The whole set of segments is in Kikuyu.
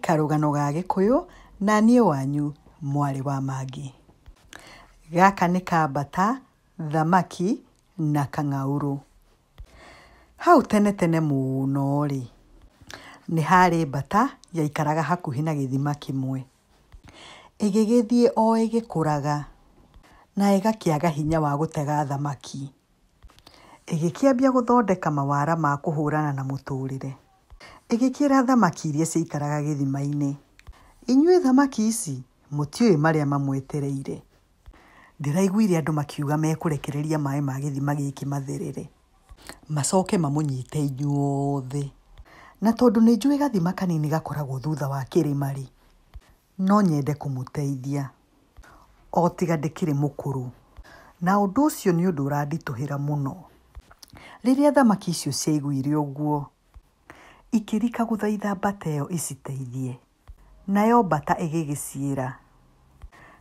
Karũgano ga Gĩkũyũ na niĩ wanyu mwarĩ wa Maggie. Gaka nĩ ka mbata, thamaki na kang'aurũ. Hau tene tene mũno rĩ, nĩ harĩ mbata yaikaraga hakuhĩ na gĩthima kĩmwe. Ĩgĩgĩthiĩ o ĩgĩkũraga na ĩgakĩaga hinya wa gũtega thamaki. Ĩgĩkĩambia gũthondeka mawara ma kũhũrana na mũtũrĩre. Ĩgĩkĩra thamaki iria ciaikaraga gĩthima-inĩ, inyuĩ thamaki ici, mũtiũĩ marĩa mamwetereire. Ndĩraiguire andũ makiuga mekũrekereria maĩ ma gĩthima gĩkĩ matherere, macoke mamũnyite inyuothe. Na tondũ nĩ njũĩ gathima kanini gakoragwo thutha wa kĩrĩma-rĩ, no nyende kũmũteithia. O tiga ndĩkĩrĩ mũkũrũ. Na ũndũ ũcio nĩ ũndũ ũranditũhĩra mũno. Rĩrĩa thamaki icio ciaiguire ũguo, ikĩrika gũthaitha mbata ĩyo ĩciteithie. Nayo mbata ĩgĩgĩciĩra,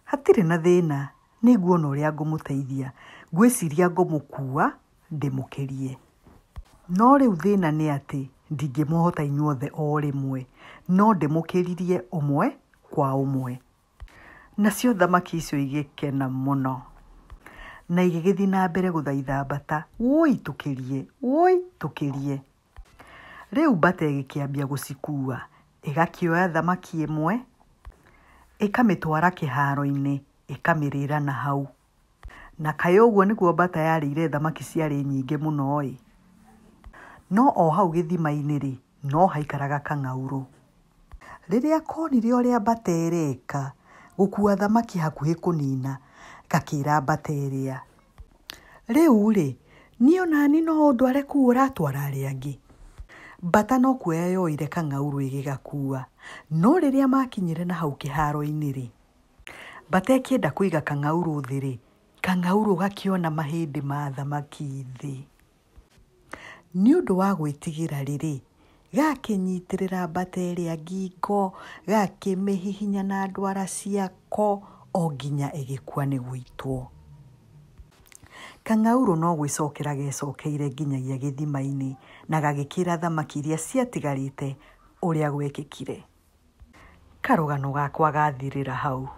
hatirĩ na thĩna, nĩ nguona ũrĩa ngũmũteithia. Ngwĩciria ngũmũkua ndĩmũkĩrie. No rĩu thĩna nĩ atĩ ndingĩmũhota inyuothe o rĩmwe, no ndĩmũkĩririe ũmwe kwa ũmwe. Nacio thamaki icio igĩkena mũno na igĩgĩthiĩ na mbere gũthaitha mbata, wũi tũkĩrie, wũi tũkĩrie. Rĩu mbata ĩgĩkĩambia gũcikua, ĩgakĩoya thamaki ĩmwe, ĩkamĩtwara kĩharo-inĩ, ĩkamĩrĩra na hau. Na kaĩ ũguo nĩguo mbata yarĩire thamaki ciarĩ nyingĩ mũno-ĩ. No o hau gĩthima-inĩ rĩ, no haikaraga kang'aurũ. Rĩrĩa konire ũrĩa mbata ĩreka, gũkua thamaki hakuhĩ kũnina, gakĩra mbata ĩrĩa, rĩu rĩ, niĩ onani no ũndware kũu ũratwara arĩa angĩ. Mbata no kuoya yoire kang'aurũ ĩgĩgakua. No rĩrĩa makinyire na hau kĩharo-inĩ rĩ, mbata ĩkĩenda kũiga kang'aurũ thĩ rĩ, kang'aurũ gakĩona mahĩndĩ ma thamaki thĩ. Nĩ ũndũ wa gwĩtigĩra rĩrĩ, gakĩnyitĩrĩra mbata ĩrĩa ngingo, gakĩmĩhihinya na ndwara ciako, o nginya ĩgĩkua nĩ gũitwo. Kang'aurũ no gwĩcokera gecokeire nginyagia gĩthima-inĩ na gagĩkĩra thamaki iria ciatigarĩte ũrĩa gwekĩkire. Karũgano gakwa gathirĩra hau.